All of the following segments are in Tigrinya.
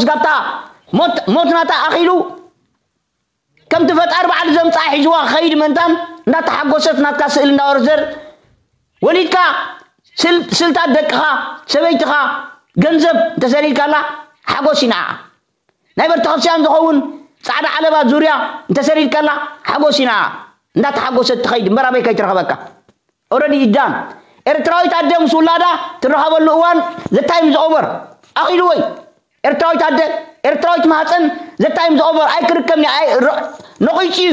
ስጋብታ ሞት ሞት ናታ ኣኺሉ ከምቲ ፈጣሪ ባዕሉ ዘምጽኣ ሒዝዋ ክኸይድ ምእንታን እንዳተሓጎሰት ናትካ ስእሊ እንዳወርዘር ወሊድካ ስል- ስልታት ደቅኻ ሰበይትኻ ገንዘብ እንተሰሊልካላ ሓጎስ ይንዓኣ። ናይ ቤተክርስትያን ዝኸውን ጻዕዳ ዓለባ ዙርያ እንተሰሊልካላ ሓጎስ ይንዓኣ። እንዳተሓጎሰት ትኸይድ እምበር ኣበይ ከይትረኸበካ። ኦረዲ ይዳን ኤርትራዊት ኣደ ምስ ውላዳ ትረኸበሉ እዋን ዘታይም ዝኦቨር ኣኺሉ ወይ ኤርትራዊት ኣደ ኤርትራዊት ማህፀን ዘታይም ዝኦቨር ኣይክርከብኒ ኣይ- ረ- ነቒጹ እዩ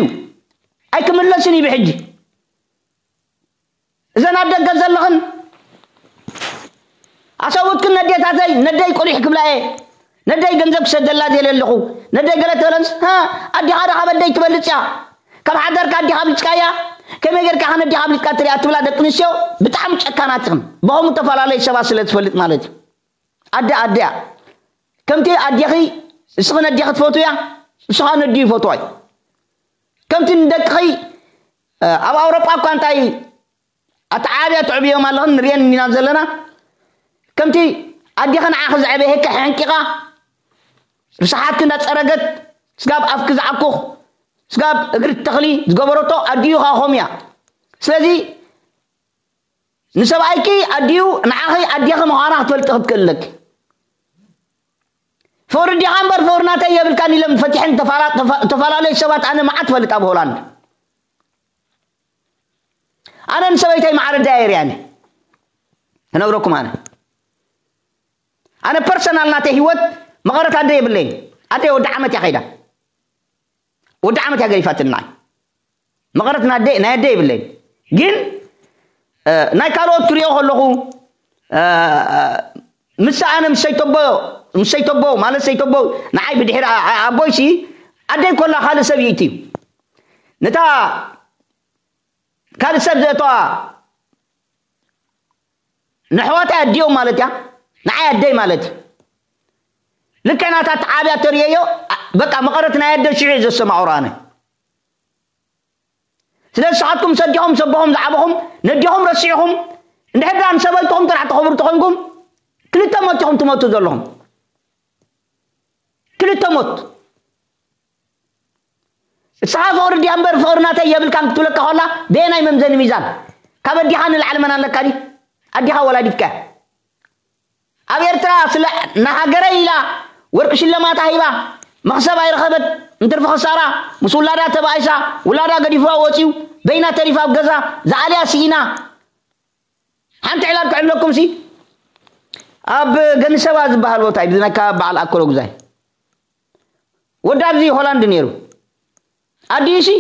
ኣይክምለስን እዩ ብሕጂ። እዘን ኣብ ደገ ዘለኽን ኣሰውትክን ነዴታተይ ነደይ ቆሊሕ ክብላ እየ ነደይ ገንዘብ ክሰደላ ዝየለ ኣለኹ ነደይ ገለ ተበለንስ ሃ ኣዲኻ ዶ ካብ ኣደይ ትበልጽ እያ ካብ ሓዳርካ ኣዲኻ ኣብሊጽካ እያ ከመይ ጌርካ ኸን ኣዲኻ ኣብሊጽካ ትሪኣ ትብላ ደቂ ኣንስትዮ ብጣዕሚ ጨካናት ኢኽን ብኸምኡ ተፈላለዩ ሰባት ስለ ትፈልጥ ማለት እዩ ኣደ ኣደ እያ ከምቲ ኣዴኺ እስኺ ነዴኺ ትፈትውያ ንስኻ ነድዩ ይፈትዋ እዩ ከምቲ ንደቅኺ ኣብ ኣውሮጳ እኳ እንታይ ኣተዓብያ ትዕብዮም ኣለኽን ንሪኤን ኢና ዘለና ከምቲ ኣዴኺ ንዓኺ ዘዕበየካ ሕንቂቓ ርስሓትኪ እንዳፀረገት ስጋብ ኣፍኪ ዝዓኩኽ ስጋብ እግሪ ተኽሊ ዝገበረቶ ኣዲኡ ኻኾም እያ ስለዚ ንሰብኣይኪ ኣዲኡ ንዓኺ ኣዴኺ ምዃና ክትፈልጢ ክትክእል ኣለኪ ፍቕሪ ዲኻ እምበር ፍቕሪ ናተይ የብልካን ኢሎም ፈቲሐን ተፈላለዩ ሰባት ኣነ መዓት ፈልጥ ኣብ ሆላንድ ኣነ ንሰበይተይ ማዕረ ዳየር ያነ ክነግረኩም ኣነ ኣነ ፐርሰናል ናተይ ህይወት መቐረት ኣደ የብለይን ኣደ ወዲ ዓመት እያ ከይዳ ወዲ ዓመት እያ ገዲፋትናይ መቐረት ናይ ኣደ ናይ ኣደ የብለይን ግን ናይ ካልኦት ክሪኦ ከለኹ ምስ ኣነ ምስ ሰይተቦ ምስ ሰይተቦ ማለት ሰይተቦ ንዓይ ብድሕሪ ኣቦይሲ ኣደይ ኮላ ካልእ ሰብ ይእቲ እዩ ነታ ካልእ ሰብ ዘእተዋ ንሕዋታይ ኣዲኦም ማለት እያ ንዓይ ኣደይ ማለት እዩ ልክዕ ናታ ተዓብያ ተርእየዮ በቃ መቐረት ናይ ኣደ ሽዑ እየ ዘሰማቕሮ ኣነ ስለ ንስኻትኩም ሰዲኹም ሰቦኹም ዝዓበኹም ነዲኹም ረሲዕኹም እንድሕር ደኣ ንሰበይትኹም ጥራሕ ተኸብሩ ተኾንኩም ክልተ ሞት ኢኹም ትመቱ ዘለኹም ክልተ ሞት እስኻ ፍቕሪ ድያ እምበር ፍቕሪ ናተይ የብልካን ክትብለካ ከላ በየናይ መምዘኒ ሚዛን ካብ ኣዲኻ ንላዕሊ መን ኣለካ ዲ ኣዲኻ ወላዲትካ ኣብ ኤርትራ ስለ ንሃገረይ ኢላ ወርቂ ሽለማታ ሂባ መኽሰብ ኣይረኸበት እንትርፊ ክሳራ ምስ ውላዳ ተባኢሳ ውላዳ ገዲፍዋ ወፂኡ በይና ተሪፋ ኣብ ገዛ ዝኣልያ ስኢና ሓንቲ ዕላል ክዕብለኩም ሲ ኣብ ገንሰባ ዝበሃል ቦታ እዩ ናይ ከባቢ በዓል ኣኮሎ ጉዛይ ወዲ ኣብዚ ሆላንድ ነይሩ ኣዲኡ ሲ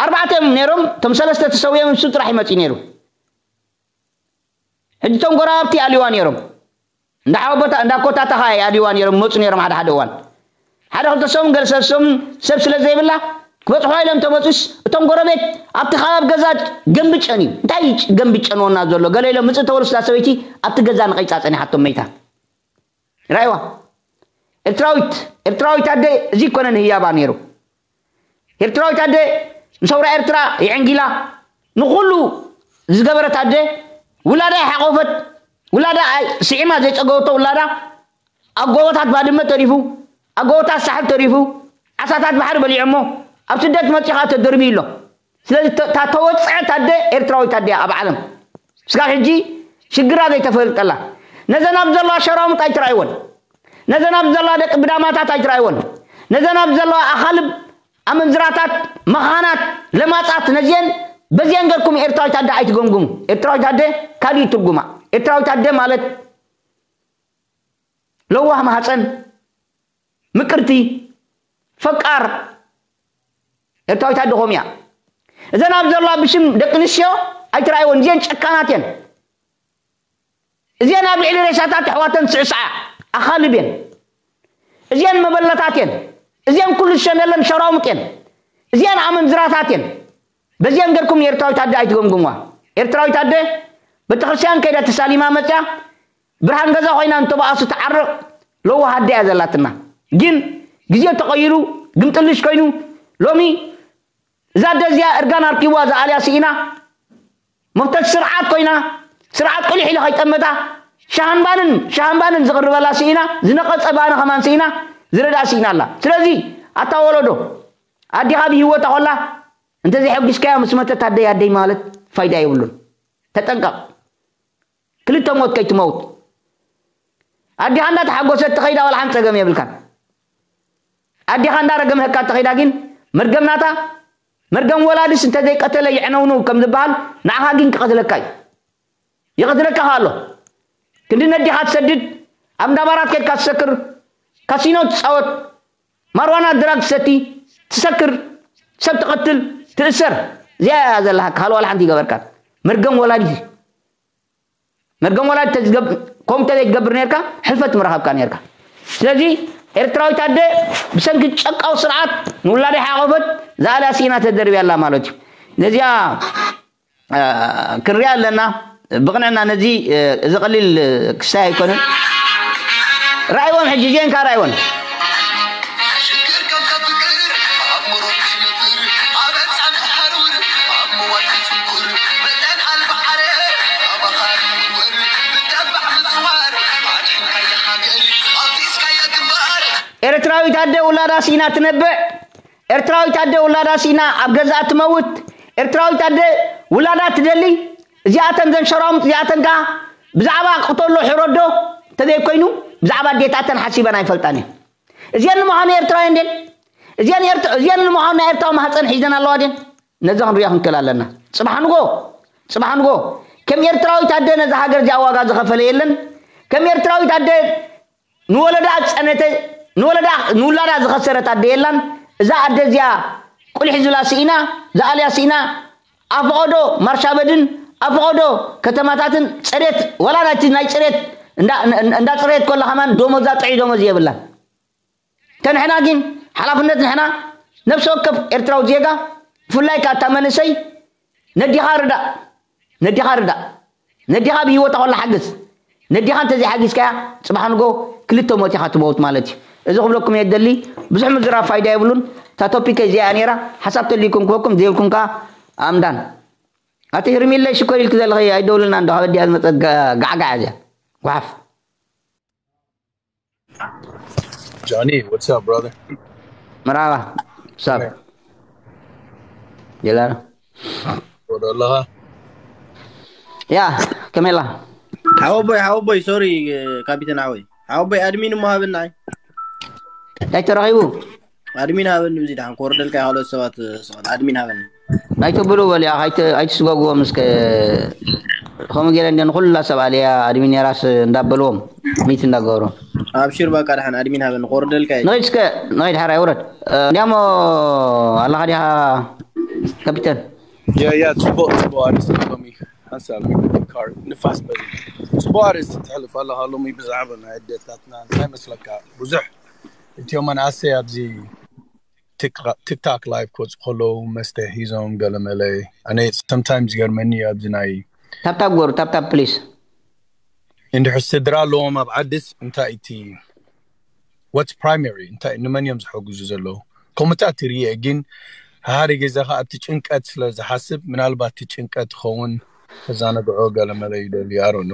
ኣርባዕተ እዮም ነይሮም እቶም ሰለስተ ተሰውዮም ንሱ ጥራሕ ይመፅእ ነይሩ ሕጂ እቶም ጎረባብቲ ኣልዋ ነይሮም እንዳ ሓወቦታ እንዳ ኮታታኻ ኣልዋ ነይሮም መፁ ነይሮም ሓደ ሓደ እዋን ሓደ ክልተ ሰሙን ገለ ሰለስተ ሰሙን ሰብ ስለ ዘይብላ ክበፅሖ ኢሎም ተመፁስ እቶም ጎረቤት ኣብቲ ከባቢ ገዛ ገንብጨን እዩ እንታይ ገንብጨንዎና ዘሎ ገለ ኢሎም ምፅእ ተበሉ ስላ ሰበይቲ ኣብቲ ገዛ ንቐይፃ ፀኒሓቶም መይታ ራይዋ ኤርትራዊት ኤርትራዊት ኣደ እዚ ኮነን ህያባ ነይሩ ኤርትራዊት ኣደ ንሰውራ ኤርትራ የዕንጊላ ንኹሉ ዝገበረት ኣደ ውላዳ ይሓቆፈት ውላዳ ስዒማ ዘይፀገበቶ ውላዳ ኣብ ጎቦታት ባድመ ተሪፉ ኣብ ጎቦታት ሳሕል ተሪፉ ዓሳታት ባሕሪ በሊዖሞ ኣብ ስደት መፂኻ ተደርብዩ ኣሎ ስለዚ እታ ተወፅዐት ኣደ ኤርትራዊት ኣደ ኣብ ዓለም ስጋብ ሕጂ ሽግራ ዘይተፈልጠላ ነዘን ኣብ ዘለዋ ሸራሙጥ ኣይትረኣይወን ነዘን ኣብ ዘለዋ ደቂ ብዳማታት ኣይትረኣይወን ነዘን ኣብ ዘለዋ ኣኻልብ ኣመንዝራታት መኻናት ለማፃት ነዚአን በዚአን ገርኩም ኤርትራዊት ኣደ ኣይትገምግሙ ኤርትራዊት ኣደ ካሊእ ትርጉማ ኤርትራዊት ኣደ ማለት ለዋህ ማህፀን ምቅርቲ ፈቃር ኤርትራዊት ኣደ ኾም እያ እዘን ኣብ ዘለዋ ብሽም ደቂ ኣንስትዮ ኣይትረኣይወን እዚአን ጨካናት እየን እዚአን ኣብ ልዕሊ ሬሳታት ኣሕዋተን ስዕስዓ ኣኻልብ እየን እዚአን መበለታት እየን እዚአን ኩሉ ዝሸነለን ሸራሙጥ እየን እዚአን ኣመንዝራታት እየን በዚአን ገርኩም ንኤርትራዊት ኣደ ኣይትገምግምዋ ኤርትራዊት ኣደ ቤተክርስትያን ከይዳ ተሳሊማ መፅያ ብርሃን ገዛ ኮይና እንተበኣሱ ትዓርቕ ለዋህ ኣደ እያ ዘላትና ግን ግዜ ተቐይሩ ግምጥልሽ ኮይኑ ሎሚ እዛ ኣደ እዚኣ እርጋን ኣርኪብዋ ዝኣልያ ስኢና መፍተሽ ስርዓት ኮይና ስርዓት ቅልሕ ኢሉ ከይጠመታ ሻሃንባንን ሻሃንባንን ዝቕርበላ ስኢና፣ ዝነቐጸ ባኒ ከማን ስኢና፣ ዝረዳ ስኢና ኣላ። ስለዚ ኣታ ወለዶ፣ ኣዲኻ ብህይወታ ኮላ እንተ ዘይሐጒስካዮ ምስ መተት ኣደይ ኣደይ ማለት ፋይዳ የብሉን። ተጠንቀቕ። ክልተ ሞት ከይትመውት። ኣዲኻ እንዳተሓጎሰት ተኸይዳ ዋላ ሓንቲ ጸገም የብልካን። ኣዲኻ እንዳረገምህካ ተኸይዳ ግን መርገም ናታ፣ መርገም ወላድስ እንተ ዘይቀተለ ይዕነውኑ ከም ዝበሃል ንዓኻ ግን ክቐትለካ እዩ። ይቐትለካ ኣሎ። ክንዲ ነዲኻ ትሰድድ፣ ኣብ እንዳባራት ከድካ ትሰክር፣ ካሲኖ ትጻወት፣ ማርዋና ድራግ ትሰቲ፣ ትሰክር፣ ሰብ ትቐትል፣ ትእሰር። እዚኣ እያ ዘለካ፣ ካልእ ዋላ ሓንቲ ይገበርካን። መርገም ወላዲት። መርገም ወላዲት ተዝገብ-፣ ከምኡ እንተ ዘይትገብር ነርካ፣ ሕልፈት ምረኸብካ ነርካ። ስለዚ ኤርትራዊት ኣደ ብሰንኪ ጨቃው ስርዓት ንውላዳ ይሓቆፈት፣ ዝኣልያ ስኢና ተደርብያ ኣላ ማለት እዩ። ነዚኣ፣ እ፣ ክንሪኣ ኣለና። ብቕንዕና ነዚ፣ እ፣ እዚ ቀሊል፣ እ፣ ክሳይ ኣይኮነን። ራእይዎም ሕጂ፣ እዚአን ከኣ ራእይወን። ሽግር ከም ከፍቅር ኣብ ምሩር ሽምብር ኣብ ህንፃ ንሃርውር ኣብ ምዋት ትፍኩር መጠን ኣልባ ዓረር ኣብ ኣኻሪ ምንወር ምጠባዕ ምፅዋር ኣድሕንካያ ሃገር ኣብቲስካያ ግንባር ኤርትራዊት ኣደ ውላዳ ስኢና ትነብዕ። ኤርትራዊት ኣደ ውላዳ ስኢና ኣብ ገዛኣ ትመውት። ኤርትራዊት ኣደ ውላዳ ትደሊ። እዚኣተን ዘን ሸራሙጥ እዚኣተን ከኣ ብዛዕባ ቅተሎ ሕረዶ እንተዘይኮይኑ ብዛዕባ ኣዴታተን ሓሲበን ኣይፈልጣን እየን። እዚአን ንምዃኑ ኤርትራውያን ድየን? እዚአን ኤርት-፣ እዚአን ንምዃኑ ናይ ኤርትራዊ ማህፀን ሒዘን ኣለዋ ድየን? ነዚ ክንሪኦ ክንክእል ኣለና። ጽባሕ ንጎ፣ ጽባሕ ንጎ ከም ኤርትራዊት ኣደ ነዛ ሃገር እዚኣ ዋጋ ዝኸፈለ የለን። ከም ኤርትራዊት ኣደ ንወለዳ ዝጸነተ፣ ንወለዳ፣ ንውላዳ ዝኸሰረት ኣደ የላን። እዛ ኣደ እዚኣ ቁልሒ ዝብላ ስኢና፣ ዝኣልያ ስኢና፣ ኣፈቐዶ ማርሻበድን ኣፈቐዶ ከተማታትን ጽሬት፣ ወላ ናይቲ ናይ ጽሬት እንዳ፣ እንዳ ጽሬት ኮላ ከማን ደሞዛ ጥዑይ ደሞዝ የብላን። ተንሕና ግን ሓላፍነት ንሕና ነፍሲ ወከፍ ኤርትራዊ ዜጋ፣ ብፍላይ ከኣ እታ መንእሰይ ነዲኻ ርዳእ፣ ነዲኻ ርዳእ፣ ነዲኻ ብህይወታ ኮላ ሓግዝ። ነዲኻ እንተዘይሓጊዝካያ ጽባሕ ንጎ ክልተ ሞት ኢኻ ትመውት ማለት እዩ። እዚ ክብለኩም እየ ዝደሊ። ብዙሕ ምዝራብ ፋይዳ የብሉን። እታ ቶፒከይ እዚኣ እያ ነይራ። ሓሳብ ተልይኩም ክበኩም፣ ዘይብልኩም ከኣ ኣምዳን። ኣቲ ህርሚለይ ሽኮር ኢልኪ ዘለኺ ኣይደውልና እንዶ፣ ካብ ኣዲኣ ዝመጸት ጋ-፣ ጋዕጋዕ እዚኣ። ጓሓፍ። Johnny, what's up, brother? መርሓባ። ሳብ የላና። ወደ ኣለኻ? ያ፣ ከመይ ኣላ? ሓወቦይ ሓወቦይ ሶሪ ካፒተን ሓወይ ሓወቦይ ኣድሚን እሞ ሃበና። ኣይ እንታይ ተረኺቡ? ኣድሚን ሃበኒ፣ እዚ ደሓን ክወርደልካ ካልኦት ሰባት ስቕል ኣድሚን ሃበኒ። ኣይትብሉ በልያ፣ ኣይት-፣ ኣይትስጓጉዎም እስከ። ከምኡ ገይረ እንደ ንኹላ ሰብ ኣልያ ኣድሚን ነራስ እንዳበልዎም ሚት እንዳገበሩ። ኣብሽር በቃ ደሓን ኣድሚን ሃበኒ ክወርደልካ እዩ። ንኸይድ እስከ፣ ንኸይድ ሓራይ ውረድ። እ፣ እንዲያሞ ኣለኻ ዲኻ ካፒተን? ያ ያ፣ ጽቡቕ ጽቡቕ ኣርእስቲ ሎሚ ሓንሳብ ካር ንፋስ በዚ ጽቡቕ ኣርእስቲ ትሕልፍ ኣለኻ ሎሚ ብዛዕባ ናይ ኣዴታትና። እንታይ መስለካ? ብዙሕ እቲኦም መናእሰይ ኣብዚ ቲክታክ ላይቭ ክወፁ ከለዉ መስተ ሒዞም ገለመለ። ኣነ ሰምታይምስ ይገርመኒ እዩ ኣብዚ ናይ ታፕታፕ ገሩ፣ ታፕታፕ ፕሊስ። እንድሕር ስድራ ኣለዎም ኣብ ዓድስ እንታይ እቲ what's primary እንታይ ንመን እዮም ዝሕግዙ ዘለዉ? ከምኡታት ይርየ ግን ሃሪ ግዜ ከዓ እቲ ጭንቀት ስለ ዝሓስብ ምናልባት እቲ ጭንቀት ይኸውን። ከዛነግዖ ገለመለ ይደሊ ኣሮኑ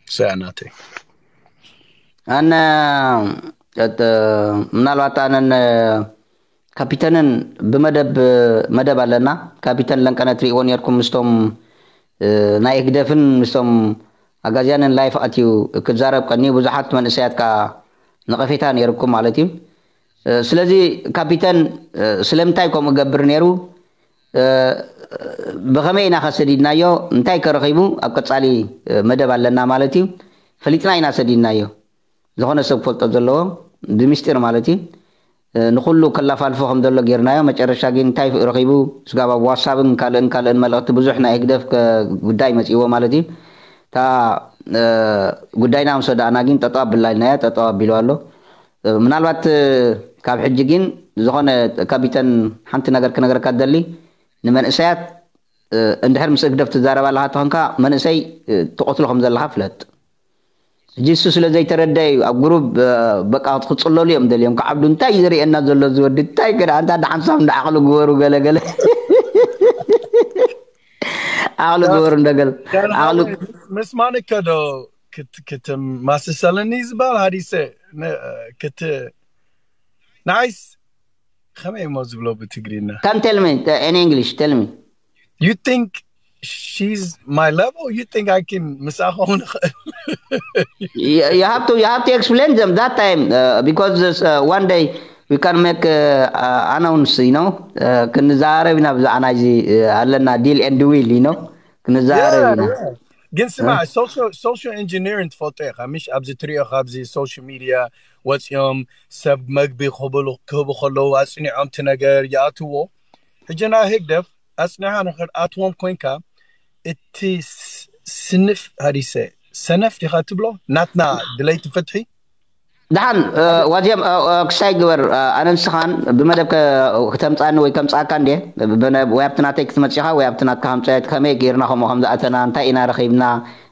ሰያ ናተይ ኣነ እት-፣ ምናልባት ኣነን ካፒተንን ብመደብ መደብ ኣለና። ካፒተን ለንቀነ ትሪእዎ ነርኩም ምስቶም፣ እ፣ ናይ ህግደፍን ምስቶም ኣጋዝያንን ላይፍ ኣትዩ ክዛረብ ቀንዩ። ብዙሓት መንእሰያት ከኣ ነቐፌታ ነይርኩም ማለት እዩ። እ፣ ስለዚ ካፒተን፣ እ፣ ስለምንታይ ከምኡ ገብር ነይሩ? እ፣ ብኸመይ ኢና ከ ሰዲድናዮ? እንታይ ከ ረኺቡ? ኣብ ቀጻሊ፣ እ፣ መደብ ኣለና ማለት እዩ። ፈሊጥና ኢና ሰዲድናዮ። ዝኾነ ሰብ ክፈልጦ ዘለዎ ብሚስጢር ማለት እዩ። እ፣ ንኹሉ ከላፋልፎ ከም ዘሎ ጌርናዮ። መጨረሻ ግን እንታይ ረኺቡ? ስጋብ ኣብ ዋትሳፕን ካልእን ካልእን መልእኽቲ ብዙሕ ናይ ህግደፍ ከ-፣ ጉዳይ መጺእዎ ማለት እዩ። እታ፣ እ፣ ጉዳይና ምስ ወዳእና ግን ጠጠው ኣብላ ኢልናዮ፣ ጠጠው ኣቢሉ ኣሎ። እ፣ ምናልባት፣ እ፣ ካብ ሕጂ ግን ዝኾነ ካፒተን ሓንቲ ነገር ክነግረካ ዝደሊ ንመንእሰያት፣ እ፣ እንድሕር ምስ ህግደፍ ትዛረብ ኣለኻ ተኾንካ መንእሰይ፣ እ፣ ትቐትሎ ከም ዘለኻ ፍለጥ። ሕጂ እሱ ስለ ዘይተረደአ እዩ ኣብ ግሩብ፣ እ፣ በቃ ክትጽለሉ እዮም ደልዮም ክዓብዱ። እንታይ እዩ ዘርእየና ዘሎ እዚ ወዲ? እንታይ ገለ ኣንታ ደሓንሳብ እንዳ ዓቕሊ ግበሩ ገለ ገለ። ዓቕሊ ግበሩ እንደ ገለ። ዓቕሊ ምስ ማን እከ ዶ ክትማስሰለኒ ዝበሃል ሃዲሰ ክት ንዓይስ ከመይ እሞ ዝብሎ ብትግርኛ? Come tell me, uh, in English, tell me. You think she's my level? You think I can ምስኣ ክኸውን እኽእል? You, you have to you have to explain them that time, uh, because this, uh, one day we can make, uh, uh, announce, you know, uh, ክንዛረብ ኢና ብዛዕባ ናይዚ፣ uh፣ ኣለና deal and will, you know፣ ክንዛረብ ኢና። ግን ስማ፣ social social engineering ትፈልጦ ኢኻ ምሽ? ኣብዚ ትሪኦ ካብዚ social media ወፂኦም ሰብ መግቢ ክህቡ ከለዉ ኣፅኒዖም እቲ ነገር ይኣትዎ። ሕጂ ናይ ህግደፍ ኣፅኒኻ ንክትኣትዎም ኮይንካ እቲ ስንፍ ሃዲሰ ሰነፍ ዲኻ ትብሎ? ናትና ድለይቲ ፍትሒ ደሓን ዋዜም ክሳይ ግበር። ኣነ ንስኻን ብመደብ ከተምፃኒ ወይ ከምፃካ እንዴ? ወይ ኣብቲ ናተይ ክትመፂኻ ወይ ኣብቲ ናትካ ከምፃ ከመይ ገይርና ከምኡ ከምዝኣተና እንታይ ኢና ረኺብና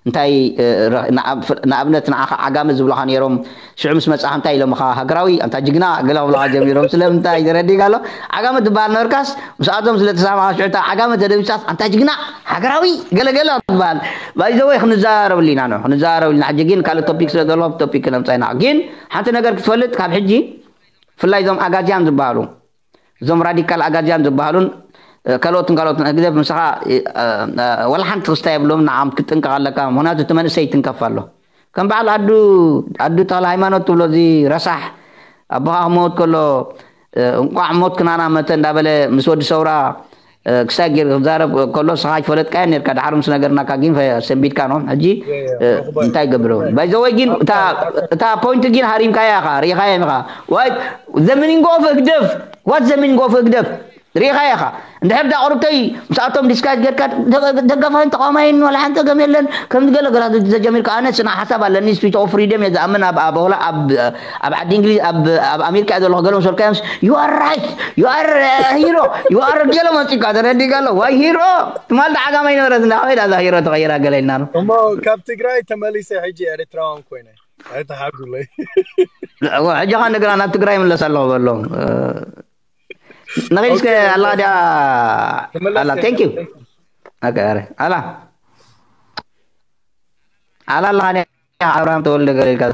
እንታይ ንኣብነት ንዓኻ ዓጋመ ዝብለኻ ነይሮም ሽዑ ምስ መጻኻ እንታይ ኢሎምኻ ሃገራዊ ኣንታ ጅግና ገለ ክብለኻ ጀሚሮም ስለምንታይ ተረዲጋ ኣሎ። ዓጋመ ትበሃል ነበርካስ ምስኣቶም ስለ ተሳማኻ ሽዑ እታ ዓጋመ ተደቢሳስ ኣንታ ጅግና ሃገራዊ ገለገለ ትበሃል። ባይዘወይ ክንዘራረብሉ ኢና ን ክንዘራረብሉ ኢና ሕጂ ግን ካልእ ቶፒክ ስለ ዘሎ ቶፒክ ክነምጻ ኢና። ግን ሓንቲ ነገር ክትፈልጥ ካብ ሕጂ ብፍላይ እዞም ኣጋዝያን ዝበሃሉ እዞም ራዲካል ኣጋዝያን ዝበሃሉን ካልኦትን ካልኦትን ህግደፍ ምሳኻ ወላ ሓንቲ ክስታ የብሎም ንዓም ክትጥንቀቕ ኣለካ። ምክንያቱ እቲ መንእሰይ ይትንከፍ ኣሎ ከም በዓል ኣዱ ኣዱ ተክለ ሃይማኖት ትብሎ እዚ ረሳሕ ኣቦኻ ክመውት ከሎ እንቋዕ ሞት ክናና መተ እንዳበለ ምስ ወዲ ሰውራ ክሳይ ገይር ክዛረብ ከሎ ስኻ ይፈለጥካዮ ነርካ። ድሓር ምስ ነገርናካ ግን ሰንቢድካ ኖም ሕጂ እንታይ ገብረ ባይዘወይ ግን እታ ፖይንት ግን ሃሪምካያ ኢኻ ርኢኻያ ኢኻ። ዋይ the meaning of ህግደፍ what the meaning of ህግደፍ ርኢኻያ ኢኻ። እንድሕር ዳ ቁርብተይ ምስኣቶም ዲስካስ ጌርካ ደጋፋይን ተቃዋማይን ዋላ ሓንቲ ገም የለን ከምዚ ገለ ገላ ዘጀሚርካ ኣነ ስና ሓሳብ ኣለኒ ስፒች ኦፍ ፍሪደም እየ ዝኣምን ኣብ ኣበሆላ ኣብ ዓዲ እንግሊዝ ኣብ ኣሜሪካ እየ ዘለኹ ገለ መሰልካዮምስ you are right you are hero you are ገለ መፂካ ተረዲጋ ኣሎ ዋይ ሂሮ ትማል ዳ ዓጋመ ይነበረት እንዳ ከመይ ዳ እዛ ሂሮ ተቐይራ ገለ ኢልና ነው እሞ ካብ ትግራይ ተመሊሰ ሕጂ ኤርትራውን ኮይነ ኣይተሓጉለይ ሕጂ ኻ ንግራ ናብ ትግራይ ምለስ ኣለኹ በሎም ንኺድ እስከ ኣላ ዲያ ኣላ thank you ኣላ ኣላ ኣላ ዲያ ኣብርሃም ተወልደ ገለ ኢልካ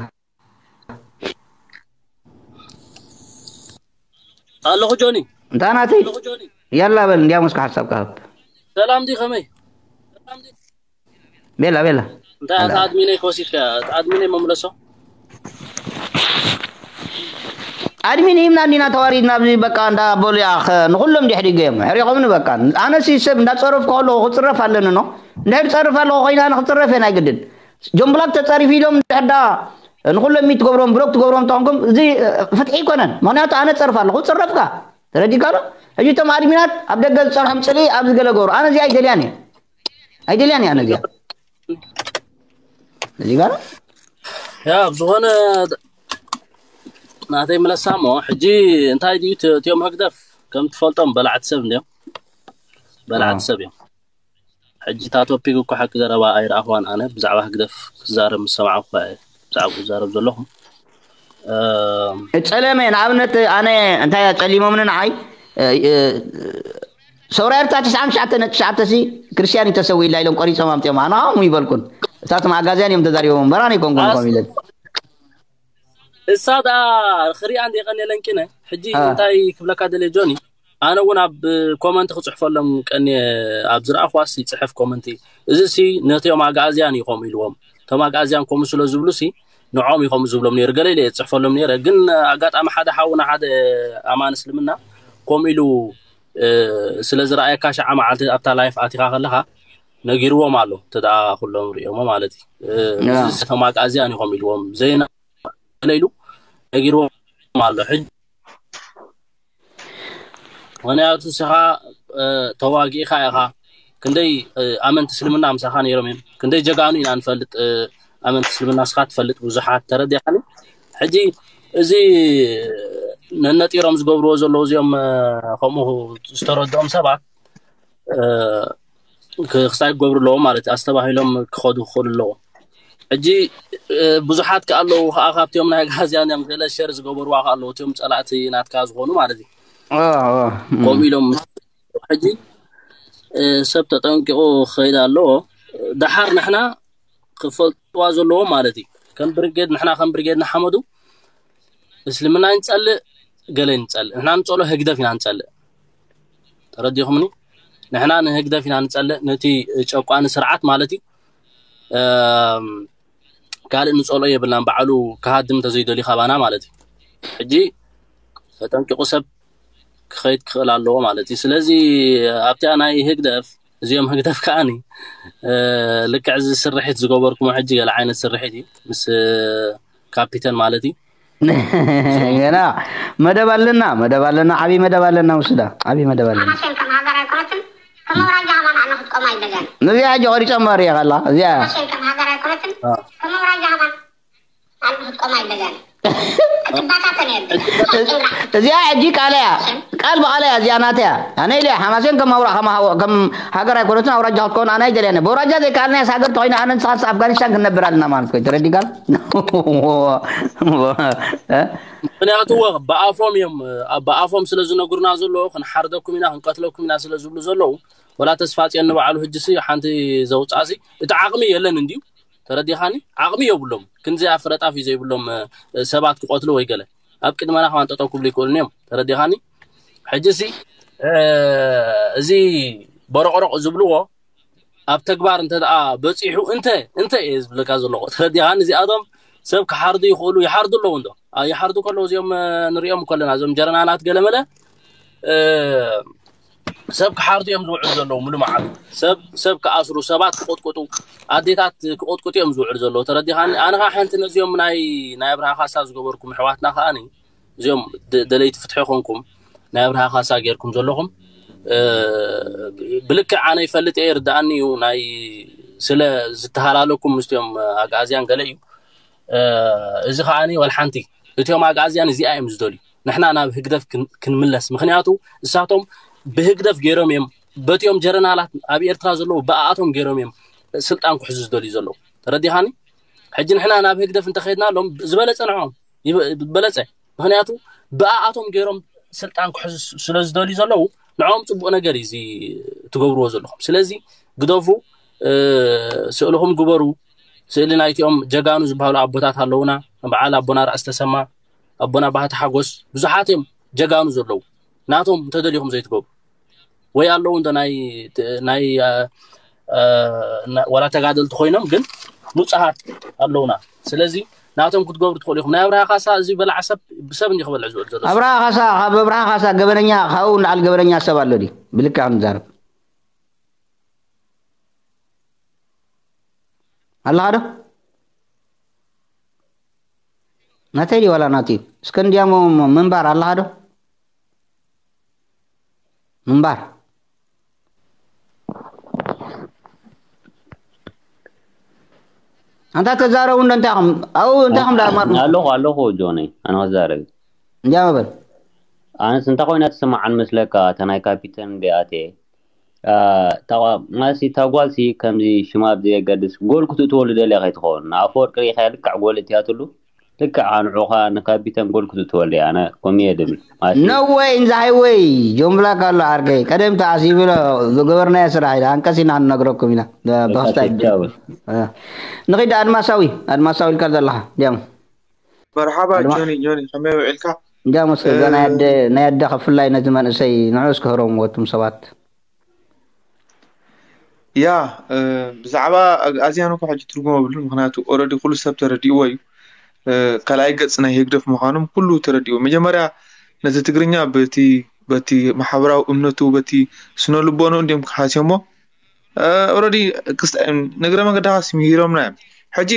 ኣለኹ ጆኒ እንታ ናተይ የላ በል እንዲያ መስካ ሓሳብ ካብ ሰላም ዲ ከመይ ቤላ ቤላ እንታይ ኣታ ኣድሚነይ ከወሲድካ ኣድሚነይ መምለሶ ኣድሚን ሂብና እንዲና ተዋሪድና ኣብዚ በቃ እንዳ በሉ ንኩሎም ድሕሪ ገዮም ሕሪቆምኒ በቃ ኣነሲ ሰብ እንዳፀረፍ ከለኹ ክፅረፍ ኣለኒ ኖ እንድሕር ፀርፍ ኣለኹ ኮይና ንክፅረፍ እየ ናይ ግድን ጆምብላክ ተፀሪፍ ኢሎም እንድሕር ዳ ንኩሎም ሚት ትገብሮም ብሎክ ትገብሮም ተኾንኩም እዚ ፍትሒ ይኮነን ምክንያቱ ኣነ ፀርፍ ኣለኹ ፅረፍካ ተረዲካ ዶ ሕጂ እቶም ኣድሚናት ኣብ ደገ ዝፀንሖም ፅልኢ ኣብዚ ገለ ገሩ ኣነ እዚኣ ኣይደልያን እየ ኣይደልያን እያ ነዚኣ እዚ ጋር ያ ዝኾነ ናተይ ምለሳ እሞ ሕጂ እንታይ ድዩ እቲኦም ህግደፍ ከም ትፈልጦም በላዕቲ ሰብ እንዲዮም በላዕቲ ሰብ እዮም ሕጂ እታ ቶፒክ እኮ ሓቂ ዘረባ ኣይረኣኽዋን ኣነ ብዛዕባ ህግደፍ ክዛረብ ምስ ሰማዕኩ ብዛዕባ ክዛረብ ዘለኹ ጸለመ ንኣብነት ኣነ እንታይ ጸሊሞምኒ ንዓይ ሰውራ ኤርትራ ትስዓን ትሽዓተ ነጥቢ ትሽዓተ ሲ ክርስትያን እዩ ተሰዊእላ ኢሎም ቆሪጾም ኣምጺኦም ኣነ ከምኡ ይበልኩን እሳቶም ኣጋዝያን እዮም ተዛሪቦም እምበር ኣነ ኣይኮንኩን ከም ኢለን እሳ ደኣ ክሪኣ እንደ ቀኔለንኪነ ሕጂ እንታይ ክብለካ ደለ ጆኒ ኣነ እውን ኣብ ኮመንት ክፅሕፈሎም ቀኒ ኣብ ዝረኣኽዋስ ይፅሕፍ ኮመንቲ እዚ ሲ ነቲኦም ኣግኣዝያን እዩ ከምኡ ኢልዎም እቶም ኣግኣዝያን ከምኡ ስለ ዝብሉ ሲ ንዖም እዩ ከምኡ ዝብሎም ነይሩ ገለ ኢለ እየ ዝፅሕፈሎም ነይረ ግን ኣጋጣሚ ሓደ ሓውና ሓደ ኣማን እስልምና ከምኡ ኢሉ ስለ ዝረኣየካ ሸዓ መዓልቲ ኣብታ ላይፍ ኣቲኻ ከለኻ ነጊርዎም ኣሎ እንተ ደኣ ኩሎም ርእዮሞ ማለት እዩ እዚ እቶም ኣግኣዝያን እዩ ከምኡ ኢልዎም ዘይና ኢሉ ነጊርዎም ኣሎ ሕጂ ምክንያቱ ንስኻ ተዋጊእካ ኢኻ ክንደይ ኣመንቲ እስልምና ምሳኻ ነይሮም እዮም ክንደይ ጀጋኑ ኢና ንፈልጥ ኣመንቲ እስልምና ስኻ ትፈልጥ ብዙሓት ተረዲኻኒ ሕጂ እዚ ነነጢሮም ዝገብርዎ ዘለዉ እዚኦም ከምኡ ዝተረድኦም ሰባት ክስታይ ክገብሩ ኣለዎም ማለት እዩ ኣስተባሂሎም ክኸዱ ክኽእሉ ኣለዎም ሕጂ ብዙሓት ከ ኣለዉ ከዓ ካብቲኦም ናይ ጋዝያን እዮም ገለ ሸር ዝገበርዋ ከ ኣለዉ እቲኦም ፀላእቲ ናትካ ዝኾኑ ማለት እዩ ከምኡ ኢሎም ሕጂ ሰብ ተጠንቂቑ ክኸይድ ኣለዎ ደሓር ንሕና ክፈልጥዋ ዘለዎ ማለት እዩ። ከም ብርጌድ ንሕና ከም ብርጌድ ንሓመዱ እስልምና ንጸልእ፣ ገለ ንጸልእ፣ ንሕና ንጸሎ ህግደፍ ኢና ንጸልእ። ተረዲኹምኒ? ንሕና ንህግደፍ ኢና ንጸልእ፣ ነቲ ጨቋኒ ስርዓት ማለት እዩ። ካልእ ንጸሎ የብልናን፣ ባዕሉ ክሃድም እንተዘይደልዩ ካባና ማለት እዩ። ሕጂ ተጠንቂቑ ሰብ ክኸይድ ክኽእል ኣለዎ ማለት እዩ። ስለዚ ኣብቲኣ ናይ ህግደፍ፣ እዚኦም ህግደፍ ከዓኒ ልክዕ እዚ ስርሒት ዝገበርኩሞ ሕጂ ገለ ዓይነት ስርሒት እዩ ምስ ካፒተን ማለት እዩ። ገና መደብ ኣለና፣ መደብ ኣለና፣ ዓብዪ መደብ ኣለና። ውስዳ ዓብዪ መደብ ኣለና። ሓማሴን ከም ሃገር ኣይኮነትን፣ ከም ኣውራጃ ሃባን ኣነ ክትቆማ ይደገን። እዚኣ ሕጂ ቆሪጾማ ሪኣ ከላ እዚኣ ሓማሴን ከም ሃገር ኣይኮነትን፣ ከም ኣውራጃ ሃባን ኣነ ክትቆማ ይደገን። ክትባታተን የለ። እዚኣ ሕጂ ቃለያ ቃል ብቃለያ እዚኣ ናተያ ኣነ ኢለ ሓማሴን ከም ኣውራ ከም ሃገር ኣይኮነትን ኣውራጃ ክትከውን ኣነ ኣይደልያን። በውራጃ ዘይከኣልናያስ ሃገር ተኮይና ኣነ ንስኻስ ኣፍጋኒስታን ክንነብር ኣለና ማለት ኮይኑ ተረዲጋል። ምክንያቱ ብኣፎም እዮም ብኣፎም ስለ ዝነግሩና ዘሎ ክንሓርደኩም ኢና ክንቀትለኩም ኢና ስለ ዝብሉ ዘለዉ ወላ ተስፋ ፅዮን ንባዕሉ ሕጂ ሲ ሓንቲ ዘውፃእ ሲ እቲ ዓቕሚ የለን እንድዩ። ተረዲኻኒ? ዓቕሚ የብሎም ክንዚ ኣፍረጣፊ ዘይብሎም ሰባት ክቆትሉ ወይ ገለ ኣብ ቅድመና ከማን ጠጠው ክብሉ ይክእሉን እዮም። ተረዲኻኒ? ሕጂ ሲ እዚ በረቆረቅ ዝብልዎ ኣብ ተግባር እንተ ደኣ በጺሑ እንተ እንተ እየ ዝብለካ ዘለኹ ተረዲኻኒ? እዚኣቶም ሰብ ክሓርዱ ይኽእሉ ይሓርዱ ኣለዉ እንዶ ይሓርዱ ከለዉ እዚኦም ንሪኦም ከለና እዞም ጀረናላት ገለመለ ሰብ ክሓርዱ እዮም ዝውዕሉ ዘለዉ ሙሉ መዓልቲ ሰብ ሰብ ክኣስሩ ሰባት ክቆጥቁጡ ኣዴታት ክቆጥቁጡ እዮም ዝውዕሉ ዘለዉ ተረዲኻኒ? ኣነ ከዓ ሓንቲ ነዚኦም ናይ ናይ ኣብርሃ ካሳ ዝገበርኩም ኣሕዋትና ከዓኒ እዚኦም ደለይቲ ፍትሒ ኮንኩም ናይ ኣብርሃ ካሳ ጌርኩም ዘለኹም ብልክዕ ኣነ ይፈልጥ እየ ይርድኣኒ እዩ ናይ ስለ ዝተሃላለኩም ምስቲኦም ኣግኣዝያን ገለ እዩ እዚ ከዓኒ ወልሓንቲ እቲኦም ኣግኣዝያን እዚኣ እዮም ዝደልዩ ንሕና ናብ ህግደፍ ክንምለስ ምክንያቱ እሳቶም ብህግደፍ ገይሮም እዮም በቲኦም ጀረናላት ኣብ ኤርትራ ዘለዉ ብኣኣቶም ገይሮም እዮም ስልጣን ክሕዙ ዝደልዩ ዘለዉ ተረዲኻኒ ሕጂ ንሕና ናብ ህግደፍ እንተኸድና ሎም ዝበለፀ ንዖም ዝበለፀ ምክንያቱ ብኣኣቶም ገይሮም ስልጣን ክሕዙ ስለ ዝደልዩ ዘለዉ ንዖም ፅቡቅ ነገር እዩ ትገብርዎ ዘለኹም ስለዚ ግደፉ ስእልኹም ግበሩ ስእሊ ናይቲኦም ጀጋኑ ዝበሃሉ ኣቦታት ኣለውና በዓል ኣቦና ራእሲ ተሰማ ኣቦና ባህቲ ሓጎስ ብዙሓት እዮም ጀጋኑ ዘለዉ ናቶም እንተደሊኹም ዘይትገብሩ ወይ ኣለዉ እንዶ ናይ ናይ ወላ ተጋደልቲ ኮይኖም ግን ንፁሃት ኣለውና ስለዚ ናቶም ክትገብሩ ትኽእሉ ኢኹም ናይ ኣብርሃ ካሳ እዚ በላዕ ሰብ ብሰብ እንዲ ክበልዕ ዝውዕል ዘሎ ኣብርሃ ካሳ ካብ ኣብርሃ ካሳ ገበነኛ ካብኡ ንላዕሊ ገበነኛ ሰብ ኣሎ ድዩ ብልክዕ ክንዛረብ ኣለኻ ዶ ናተይ ድዩ ዋላ ናትዩ እስከ እንዲያሞ ምንባር ኣለኻ ዶ ምንባር ኣንታ ተዛረቡ እንዶ እንታይ ኹም ኣብኡ እንታይ ኹም ዳኣማር ኣለኹ ኣለኹ ጆነይ ኣነ ክዛረብ እንዲያ መበል ኣነስ እንታይ ኮይና ትስማዓን መስለካ እታ ናይ ካፒተን እንዲኣትየ ማለትሲ እታ ጓልሲ ከምዚ ሽማ ብዘየገድስ ጎል ክትእትወሉ ደልያ ከይትኸውን ንኣፈወርቂ ርኢኻያ ልክዕ ጎል እትያትሉ ልክዕ ኣንዑኻ ንካፒተን ጎል ክትእትወሉ እያ ኣነ ከምየ ድብል ማለትሲ No way in the highway ጆን ብላክ ኣሎ ዓርከይ ቀደም ተዓሲብሎ ዝገበርናዮ ስራሕ ኢና ኣንቀሲና ክንነግረኩም ኢና በክስታይ ቻው ንኺድ ኣድማሳዊ ኣድማሳዊ ኢልካ ዘለኻ ዲያም መርሓባ ጆኒ ጆኒ ከመይ ውዒልካ እንዲያም እስከ እዛ ናይ ኣደ ናይ ኣደ ከፍላይ ነዚ መንእሰይ ንዑ እስከ ህረምዎ እቱም ሰባት ያ ብዛዕባ ኣዝያን እኮ ሕጂ ትርጉም የብሉን ምክንያቱ ኦረዲ ኩሉ ሰብ ተረዲእዎ እዩ ካልኣይ ገጽ ናይ ህግደፍ ምዃኖም ኩሉ ተረዲእዎ መጀመርያ ነቲ ትግርኛ በቲ በቲ ማሕበራዊ እምነቱ በቲ ስነ ልቦኑ እንዲም ክሃስዮሞ ኦረዲ ክስተ- ንግረ መንገድኻ ስሚሂሮምና እዮም ሕጂ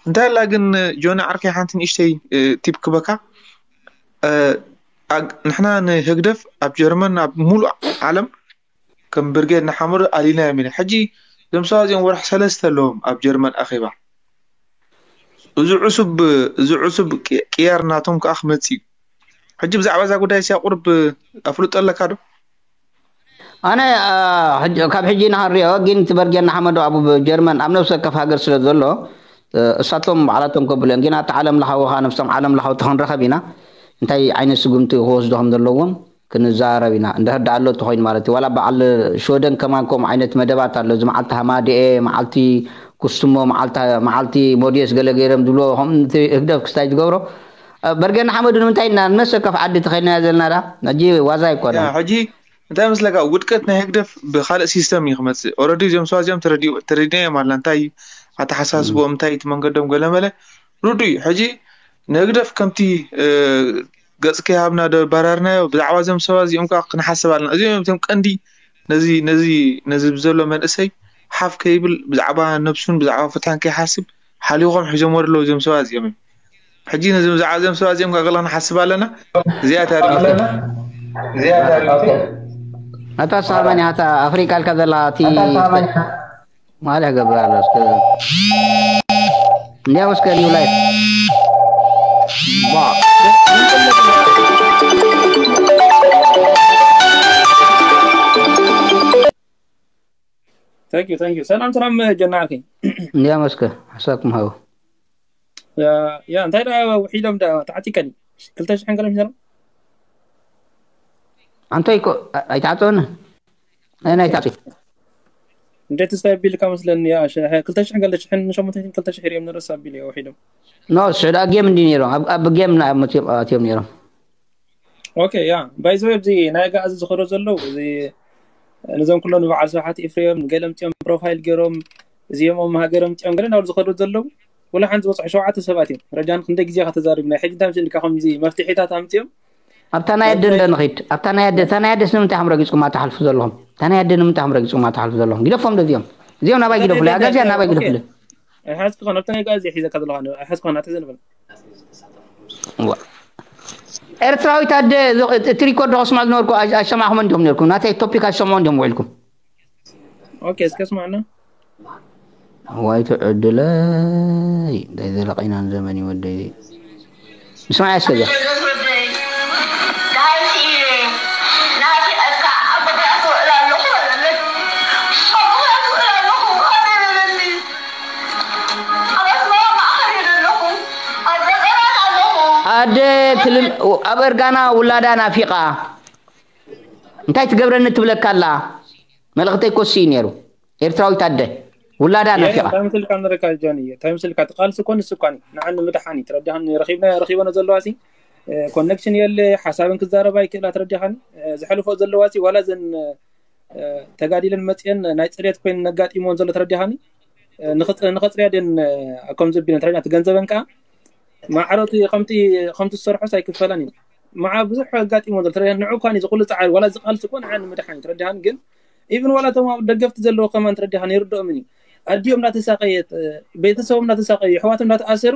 እንታይ ኣላ ግን ጆኒ ዓርከይ ሓንቲ ንእሽተይ ቲፕ ክበካ ኣግ- ንሕና ንህግደፍ ኣብ ጀርመን ኣብ ሙሉእ ዓለም ከም ብርጌድ ንሓመዱ ኣሊና እዮም ኢና ሕጂ እዞም ሰባት እዚኦም ወርሒ ሰለስተ ኣለዎም ኣብ ጀርመን ኣኼባ እዚ ዕሱብ እዚ ዕሱብ ቅያር ናቶም ከዓ ክመፅእ እዩ ሕጂ ብዛዕባ እዛ ጉዳይ እዚኣ ቁርብ ኣፍልጦ ኣለካ ዶ ኣነ ካብ ሕጂ ንክንሪኦ ግን እቲ በርጌድ ንሓመዱ ኣብ ጀርመን ኣብ ነብሲ ወከፍ ሃገር ስለ ዘሎ እሳቶም ባዕላቶም ከብሉ እዮም ግን ኣብቲ ዓለም ለኻዊ ከዓ ነብሶም ዓለም ለኻዊ ተክንረኸብ ኢና እንታይ ዓይነት ስጉምቲ ክወስዱ ከም ዘለዎም ክንዛረብ ኢና። እንድሕር ደኣ ኣሎ እንተኾይኑ ማለት እዩ። ዋላ በዓል ሽወደን ከማን ከምኡ ዓይነት መደባት ኣሎ። እዚ መዓልቲ ሃማደኤ፣ መዓልቲ ኩስሞ፣ መዓልታ-፣ መዓልቲ ሞዴስ ገለ ገይሮም ዝብሎ ከም እቲ ህግደፍ ክስታይ ዝገብሮ። እ፣ በርገ ንሓመዱ ንምንታይ ኢና ንመሰከፍ ዓዲ ተኸይድናዮ ዘለና ደኣ? ሕጂ ዋዛ ኣይኮነን። ያ፣ ሕጂ እንታይ መስለካ፣ ውድቀት ናይ ህግደፍ ብኻልእ ሲስተም እዩ ክመጽእ። ኦረዲ እዚኦም ሰባት እዚኦም ተረዲኡ-፣ ተረዲናዮም ኣላ። እንታይ እዩ ኣተሓሳስቦም፣ እንታይ እዩ እቲ መንገዶም ገለ መለ ርዱእ እዩ። ሕጂ ንህግደፍ ከምቲ፣ እ፣ ገጽ ከይሃብና ዶ ባራርናዮ፣ ብዛዕባ እዞም ሰባት እዚኦም ከኣ ክንሓስብ ኣለና። እዚኦም እዮም እቶም ቀንዲ ነዚ፣ ነዚ፣ ነዚ ብዘሎ መንእሰይ ሓፍ ከይብል ብዛዕባ ነብሱን ብዛዕባ ፍትሕን ከይሓስብ ሓሊኾም ሒዞሞ ዘለዉ እዞም ሰባት እዚኦም እዮም። ሕጂ ነዚ ብዛዕባ እዞም ሰባት እዚኦም ከኣ ገለ ክንሓስብ ኣለና። እዚኣ እታ ርእይቶ። ኣታ ሳማኒ፣ ኣታ ኣፍሪቃ ኢልካ ዘላ እቲ ማልያ ገብር ኣሎ እስከ። እንዲያው እስከ ኒው ላይፍ። ዋ። Thank you, thank you። ሰላም፣ ሰላም፣ ጀና ዓርከይ። እንዲያም እስከ ሓሳብኩም ሃቡ። ያ፣ ያ፣ እንታይ ደኣ ውሒዶም ደኣ ተዓቲቀኒ። ክልተ ሽሕን ገለ ሚሊዮን። ኣንታይ እኮ ኣ-፣ ኣይተዓጸወኒ። ናይ፣ ናይ ተዓጺ። እንዴት ስታይ ቢልካ መስለኒ፣ ያ፣ ሸ-፣ ክልተ ሽሕን ገለ ሽሕን ሸሞንተ ሚእትን ክልተ ሽሕ እዮም ንረሳ ቢል እዮም ውሒዶም። ኖ፣ ሽዑ ደኣ ጌም እንዲ ነይሮም። ኣብ፣ ኣብ ጌም ና-፣ ኣትዮም፣ ኣትዮም ነይሮም። ኦኬ፣ ያ። ባይ ዘ ወይ፣ ኣብዚ ናይ ጋዝ ዝኸዶ ዘለዉ፣ እዚ፣ ነዞም ኩሎም ንበዓል ስብሓት ኤፍሬም፣ ገለ ምጽኦም ፕሮፋይል ገይሮም፣ እዚኦም ሃገሮም ምጽኦም፣ ገለ እናበሉ ዝኸዱ ዘለዉ፣ ወላ ሓንቲ ዝበጽሑ ሸውዓተ ሰባት እዮም። ረጃን ክንደይ ግዜ ኢኻ ተዛሪብና? ሕጂ እንታይ ምስ ኢልካ ከምዚ መፍትሒታት ኣምጺኦም? ኣብታ ናይ ኣደ እንዶ ንኺድ። ኣብታ ናይ ኣደ፣ እታ ናይ ኣደስ ንምንታይ ኢኹም ረጊጽኩማ ትሓልፉ ዘለኹም? እታ ናይ ኣደ ንምንታይ ኢኹም ረጊጽኩማ ትሓልፉ ዘለኹም? ግደፎም ዶ እዚኦም? እዚኦም ናባይ ግደፉለይ። ኣጋዚያ ናባይ ኦኬ። ግደፉለይ። ኣይሓዝኩ ኾን፣ ኣብታ ናይ ጋዝ እየ ሒዘካ ዘለኹ ኣነ። ኣይሓዝኩ ኾን፣ ኣትሕዘን በል። ዋ። ኤርትራዊት ኣደ፣ እዚ፣ እቲ ሪኮርድ ከስምዓ ዝነበርኩ ኣይ-፣ ኣይሰማዕኹምን እንዲኹም ነርኩም። ናተይ ቶፒክ ኣይሰምዑ እንዲኹም ውዒልኩም። ኦኬ፣ እስከ ስማዕና። ዋይ ትዕድለይ፣ እንታይ ዘለቐይናን ዘመን እዩ ወደይ። ንስማዕ እስከ እዚኣ። ኣደ ትልም-፣ ኣብ እርጋና ውላዳ ናፊቓ። እንታይ ትገብረኒ ትብለካ ኣላ። መልእኽተይ ኮሲ እዩ ነይሩ። ኤርትራዊት ኣደ ውላዳ የ-፣ ናፊቓ። እንታይ ምስልካ ንረካ ጆኒ? እንታይ ምስልካ? እቲ ቃልሲ እኮ ንሱ እኳ እዩ። ንዓኒ ምድሓን እዩ። ተረዲኻኒ? ረኺብና-፣ ረኺበኖ ዘለዋ ሲ፣ እ፣ ኮኔክሽን የለ፣ ሓሳብን ክዛረባ ይክእላ። ተረዲኻኒ? እ፣ ዘሕልፎ ዘለዋ ሲ፣ ዋላ ዘን፣ እ፣ ተጋዲለን መጽየን ናይ ጽሬት ኮይን ነጋጢሞን ዘሎ። ተረዲኻኒ? እ፣ ንኽጽ-፣ ንኸጽርያ ደን፣ እ፣ ከም ዘቢለን ተረዲኻ፣ ትገንዘበን ከኣ ማዕረቱ ከምቲ፣ ከምቲ ዝሰርሖስ ኣይክፈለን እዩ። መዓ ብዙሕ ኣጋጢሞ ዘሎ። ተረዲኻ፣ ንዑ እኳ እዩ ዝኹሉ ጻዕሪ፣ ዋላ እዚ ቃልሲ እኮ ንዓ ንምድሓን እዩ። ተረዲኻኒ? ግን ኢቭን ዋላ እቶም ኣብ ደገፍቲ ዘለዉ ከማን ተረዲኻኒ፣ ይርድኦምን እዩ። ኣዲኦም እናተሳቀየት፣ ቤተሰቦም እናተሳቀዩ፣ ኣሕዋቶም እናተኣሰሩ፣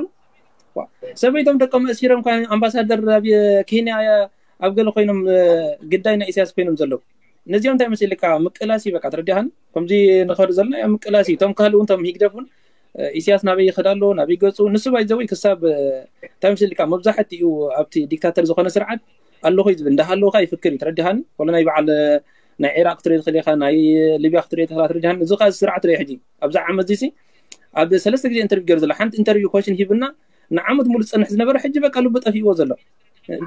ዋ፣ ሰበይቶም ደቆም ኣሲሮም እኳ ኣምባሳደር ኣብ ኬንያ ኣብ ገለ ኮይኖም፣ እ፣ ግዳይ ናይ ኢሳያስ ኮይኖም ዘለዉ። ነዚኦም እንታይ መሲልካ ምቅላስ እዩ በቃ፣ ተረዲኻኒ? ከምዚ ንኸዱ ዘለና ምቅላስ እዩ። እቶም ካልእ እውን፣ እቶም ሂግደፍ እውን፣ እ፣ ኢሳያስ ናበይ ይኸድ ኣሎ፣ ናበይ ገጹ፣ ንሱ ባይ ዘወይ ክሳብ፣ እ፣ እንታይ መሲልካ መብዛሕትኡ ኣብቲ ዲክታተር ዝኾነ ስርዓት ኣለኹ እዩ ዝብል፣ እንዳሃለውካ ይፍክር እዩ። ተረዲኻኒ? ወላ ናይ በዓል፣ እ፣ ናይ ዒራቅ ክትርኢ ትኽእል ኢኻ፣ ናይ ሊብያ ክትርኢ ትኽእል፣ ተረዲኻኒ? እዚ ኸኣ ስርዓት ርኢ ሕጂ፣ ኣብዛ ዓመት እዚሲ ኣብ ሰለስተ ግዜ ኢንተርቪው ገይሩ ዘሎ። ሓንቲ ኢንተርቪው ኮሽን ሂብና፣ ንዓመት ሙሉ ዝጸንሕ ዝነበረ፣ ሕጂ በቃ ልቡ ጠፊእዎ ዘሎ።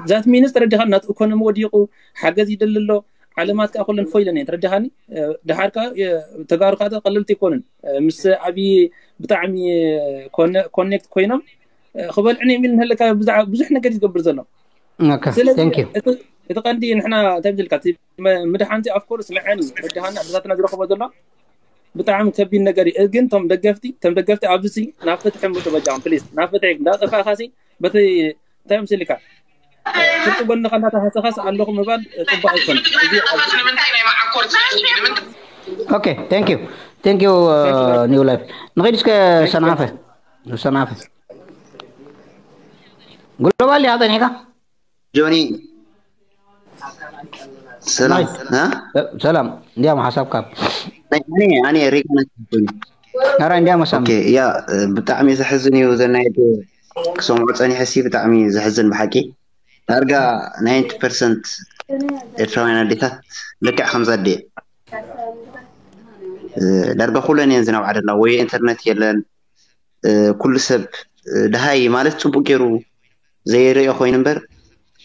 ዛት ሚንስ ተረዲኻኒ፣ ናቱ ኢኮኖሚ ወዲቑ፣ ሓገዝ ይደሊ ኣሎ፣ ዓለማት ከኣ ኩለን ፎይለን እየን፣ ተረዲኻኒ? እ፣ ደሓር ከኣ፣ እ፣ ተጋሩ ከኣ ቀለልቲ ኣይኮኑን። እ፣ ምስ ኣብዪ ብጣዕሚ ኮነ-፣ ኮኔክት ኮይኖም፣ እ፣ ክበልዕን እዮም ኢሉ ንህልካ ብዛዕባ ብዙሕ ነገር እዩ ዝገብር ዘሎ። ኦኬ፣ ስለዚ thank you። እቲ፣ እቲ ቀንዲ ንሕና እንታይ ምትልካ፣ እቲ መ-፣ ምድሓን እዚ፣ of course፣ ንዐን እዩ፣ ተረዲኻኒ? ኣደታትና ዝረኽቦ ዘሎ ብጣዕሚ ከቢድ ነገር እዩ። ግን እቶም ደገፍቲ፣ እቶም ደገፍቲ ኣብዚ ሲ ናብ ፍትሒ ምጹ በጃኹም፣ ፕሊዝ። ናብ ፍትሒ እንዳጠፋእካ ሲ በቲ እንታይ ምስልካ፣ ፍርቂ ጎንኻ እንዳተሃሰኻስ ኣለኹ ምባል ጽቡቕ ኣይኮነን። እዚ ኣብ ኦኬ፣ thank you። Thank you, ኒው ላይፍ። ንኺድ እስከ ሰናፈ። ሰናፈ። ግሎባል ዲኻ ጸኒሕካ? ጆኒ፣ ሰላም። ናይ እ? ሰላም። እንዲያም ሓሳብካ። ናይ ኣነ፣ ኣነ ሪኮነክት ኮይኑ። ናራ እንዲያም ወሳም። ኦኬ፣ ያ፣ ብጣዕሚ ዘሕዝን እዩ። ዘናየት ክሰምዖ ጸኒሐ ሲ ብጣዕሚ ዘሕዝን ብሓቂ። ዳርጋ ናይንቲ ፐርሰንት ኤርትራውያን ኣዴታት ልክዕ ከምዛ ኣደ። እ፣ ዳርጋ ኩለን እየን ዝነብዓ ደላ። ወይ ኢንተርነት የለን። እ፣ ኩሉ ሰብ፣ እ፣ ደሃይ ማለት ጽቡቅ ገይሩ ዘይርእዮ ኮይኑ እምበር፣